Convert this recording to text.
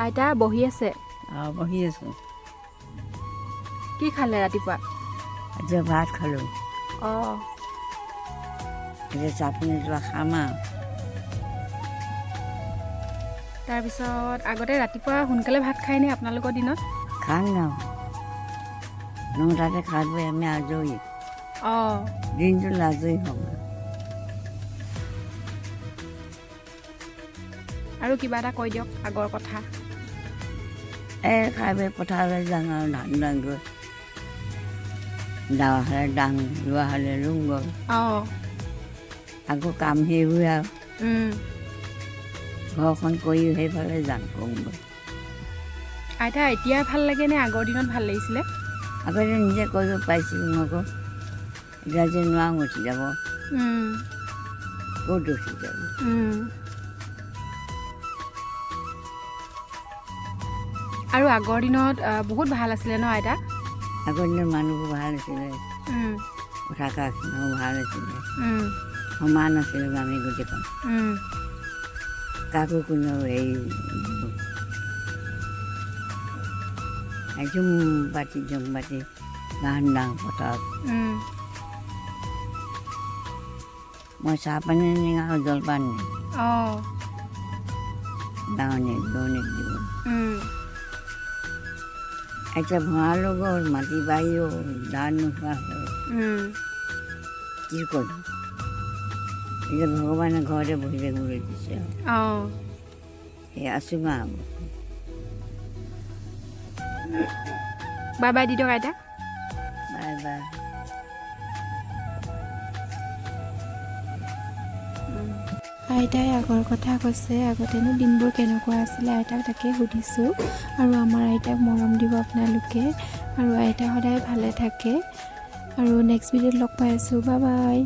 আইতা বহি আছে? অঁ, বহি আছোঁ। কি খালে ৰাতিপুৱা? এতিয়া ভাত খালোঁ। এতিয়া চাহ পানী কিবা খাম আৰু। তাৰপিছত আগতে ৰাতিপুৱা সোনকালে ভাত খায়নে আপোনালোকৰ দিনত? খাং আৰু 9টাতে খাই বৈ আমি আজৰি। দিনটো আজৰি হওঁ। আৰু কিবা এটা কৈ দিয়ক আগৰ কথা। এই খাই বৈ পথাৰলৈ যাওঁ আৰু ধান দাংগৈ, দাৱা হ'লে দাং, ৰোৱা হ'লে ৰুওঁগৈ। আকৌ কাম সেইবোৰে আৰু। ঘৰখন কৰি সেইফালে যাওঁ কৰোঁগৈ। আইতা, এতিয়া ভাল লাগে নে আগৰ দিনত ভাল লাগিছিলে? আগতে নিজে কৰিব পাৰিছিলোঁ আকৌ, এতিয়া যে নোৱাৰোঁ উঠি যাব। ক'ত উঠি যাব? আৰু আগৰ দিনত বহুত ভাল আছিলে ন আইতা? আগৰ দিনত মানুহবোৰ ভাল আছিলে। উঠা কাখিও ভাল আছিলে। সমান আছিলোঁ আমি গোটেইখন। কাকো কোনো হেৰি জুম পাতি জুম পাতি ধান দাং পথাৰত। মই চাহ পানী নিওঁ আৰু জলপান নিওঁ। দাৱনীক দৌনিক দিব। এতিয়া ভঁৰালো গ'ল, মাটি বাৰীও ধান নোহোৱা হ'ল। কি কৰিম এতিয়া? ভগৱানে ঘৰতে বহি থাকিবলৈ দিছে আৰু। সেই আছোঁ আৰু। বাই বাই দি দিয়ক আইতা। Bye bye. আইতাই আগৰ কথা কৈছে, আগতেনো দিনবোৰ কেনেকুৱা আছিলে আইতাক তাকে সুধিছোঁ। আৰু আমাৰ আইতাক মৰম দিব আপোনালোকে আৰু আইতা সদায় ভালে থাকে। আৰু নেক্সট ভিডিঅ'ত লগ পাই আছোঁ, বাই বাই।